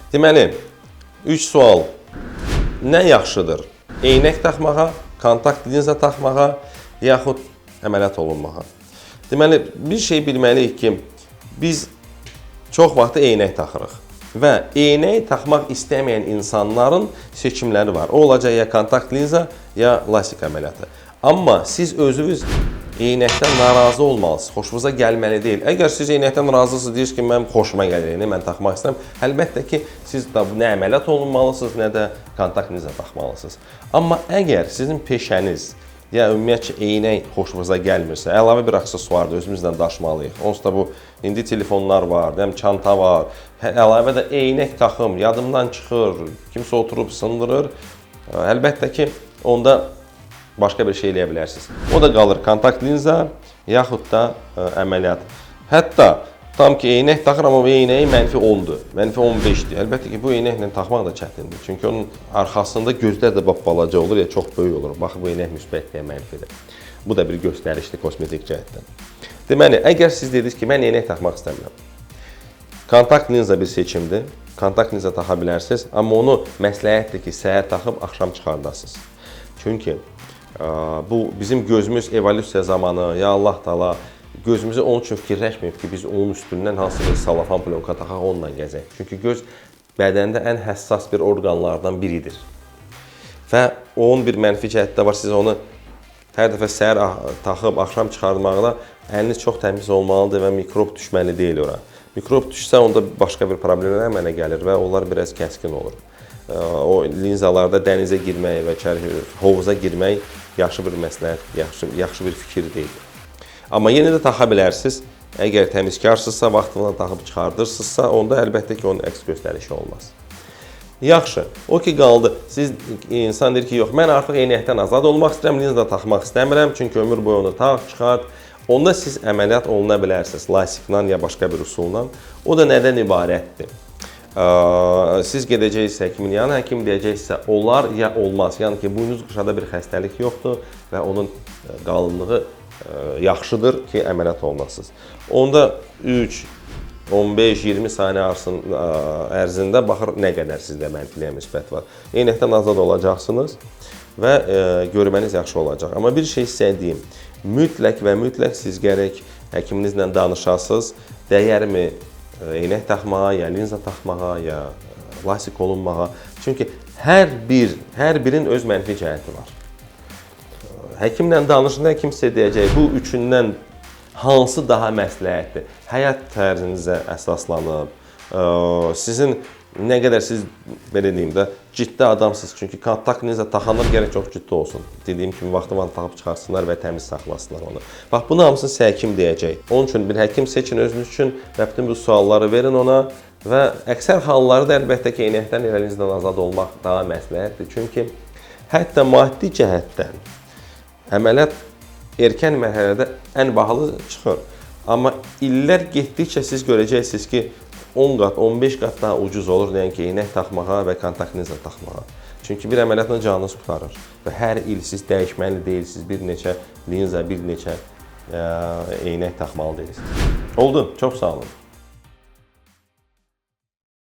Deməli, 3 sual. Nə yaxşıdır? Eynək taxmağa, kontakt linza taxmağa, yaxud əməliyyat olunmağa. Deməli, bir şey bilməliyik ki, biz çox vaxt eynək taxırıq və eynək taxmaq istəməyən insanların seçimləri var. O olacaq ya kontakt linza, ya lasik əməliyyatı. Amma siz özünüz eynəkdən narazı olmalısınız. Xoşunuza gəlməli deyil. Əgər siz eynəkdən razısınız, deyirsiniz ki, mənim xoşuma gəlir eynək, mən taxmaq istəyirəm. Əlbəttə ki, siz də nə əməliyyat olunmalısınız, nə də kontakt linza taxmalısınız. Amma əgər sizin peşəniz ya ümumiyyətcə eynək xoşunuza gəlmirsə, əlavə bir aksesuardır, özümüzlə daşımalıyıq. Onsuz da bu indi telefonlar var, həm çanta var. Əlavə də eynək taxım, yadımdan çıxır, kimsə oturub sındırır. Əlbəttə ki, onda başqa bir şey eləyə bilərsiniz. O da qalır kontakt linza yaxud da əməliyyat. Hətta tam ki eynək taxır, amma bu eynəyi mənfi 10-dur, mənfi 15-dir. Əlbəttə ki, bu eynəklə taxmaq da çətindir. Çünki onun arxasında gözlər də bap balaca olur ya çox böyük olur. Bax bu eynək müsbətdir ya mənfidir. Bu da bir göstərişdir kosmetik cəhətdən. Deməli, əgər siz dediniz ki, mən eynək taxmaq istəmirəm. Kontakt linza bir seçimdir. Kontakt linza taxa bilərsiniz, amma onu məsləhətdir ki, səhər taxıb axşam çıxardasınız. Çünki bu bizim gözümüz evolyusiya zamanı, ya Allah Taala gözümüzü onun üçün fikirləşməyib ki, biz onun üstündən hansısa bir salafan plyonka taxaq, onunla gəzək. Çünki göz bədəndə ən həssas bir orqanlardan biridir. Və onun bir mənfi cəhəti də var. Siz onu hər dəfə səhər taxıb axşam çıxartmaqda əliniz çox təmiz olmalıdır və mikrob düşməli deyil ora. Mikrob düşsə onda başqa bir problemlər əmələ gəlir və onlar biraz kəskin olur. O linzalarda dənizə girmək və hovuza girmək yaxşı bir məsləhət, yaxşı bir fikir deyil. Amma yenə də taxa bilərsiniz. Əgər təmizkarsınızsa, vaxtında taxıb çıxardırsınızsa, onda əlbəttə ki, onun əks göstərişi olmaz. Yaxşı, o ki qaldı. Siz insan deyir ki, yox, mən artıq eynəkdən azad olmaq istəyirəm, linza taxmaq istəmirəm, çünki ömür boyu onu tax, çıxart. Onda siz əməliyyat oluna bilərsiniz, lasiklə ya başqa bir üsulla. O da nədən ibarətdir? Siz gedəcəksiniz həkimin yanına, həkim deyəcək sizə olar ya olmaz. Yəni ki, buynuz qışada bir xəstəlik yoxdur və onun qalınlığı yaxşıdır ki, əməliyyat olunasınız. Onda 3, 15, 20 saniyə ərzində baxır nə qədər sizdə mənfi ya müsbət var. Eynəkdən azad olacaqsınız və görməniz yaxşı olacaq. Amma bir şey sizə deyim, mütləq və mütləq siz gərək həkiminizlə danışasınız. Dəyərmi eynək taxmağa, ya linza taxmağa, ya lasik olunmağa. Çünki hər birinin öz mənfi cəhəti var. Həkimlə danışanda həkim sizə deyəcək, bu üçündən hansı daha məsləhətdir? Həyat tərzinizə əsaslanıb, sizin nə qədər siz belə deyim də ciddi adamsınız. Çünki kontakt linza taxanlar gərək çox ciddi olsun. Dediyim kimi vaxtı-vaxtı taxıb çıxarsınlar və təmiz saxlasınlar onu. Bax bunu hamısını sizə həkim deyəcək. Onun üçün bir həkim seçin özünüz üçün və bütün bu sualları verin ona və əksər hallarda əlbəttə ki, eynəkdən elə linzadan azad olmaq daha məsləhətdir. Çünki hətta maddi cəhətdən əməliyyat erkən mərhələdə ən bahalı çıxır. Amma illər getdikcə siz görəcəksiniz ki, 10 qat, 15 qat daha ucuz olur nəinki eynək taxmağa və kontakt linza taxmağa. Çünki bir əməliyyatla canınız qurtarır və hər il siz dəyişməli deyilsiniz, bir neçə linza, bir neçə eynək taxmalı deyilsiniz. Oldu, çox sağ olun.